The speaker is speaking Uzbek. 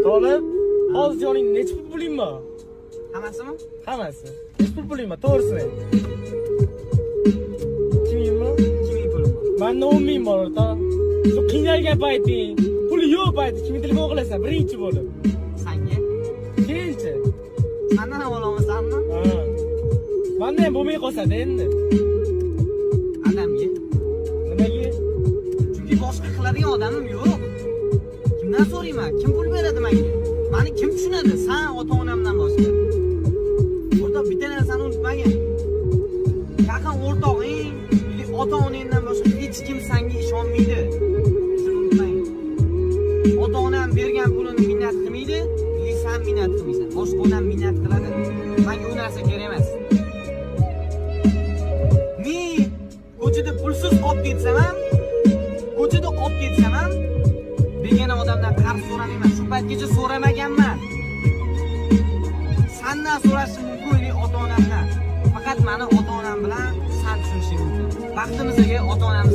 Tolib, hozir yoningda necha pul puling bor? Hammasimi? Hammasi. Necha pul puling bor? To'g'risini ayt. 2000 mi? 2000 pulim bor. Manda 10 000 bor, o'rtoq. Shu qiynalgan payting, puli yo'q payti kimga telefon qilasan birinchi bo'lib? Sanga. Keyinchi. Sandan ham ololmasanmi? Ha. Manda ham bo'lmay qolsa-da endi. Adamga. Nimaga? Chunki boshqa qiladigan odamim yo'q. Kimdan so'rayman? Kim pul beradi menga? Mani kim tushunadi? San, ota onamdan boshqa. O'rtoq, bitta narsani unutmagin. Yaqin o'rtog'ing или ota onangdan boshqa hech kim senga ishonmaydi. Shuni unutmang. Ota onam bergan pulini minnat qilmaydi, или san minnat qilmaysan. Boshqa odam minnat qiladi. Menga u narsa kerak emas. Men ko'chada pulsiz qolib ketsam ham, ko'chada qolib ketsam ham, begona odamdan qarz so'ramayman. Shu paytgacha so'ramaganman. Sandan so'rashim mumkin или ota onamdan. Faqat mani ota onam bilan san tushunishing mumkin. Baxtimizga ota onamiz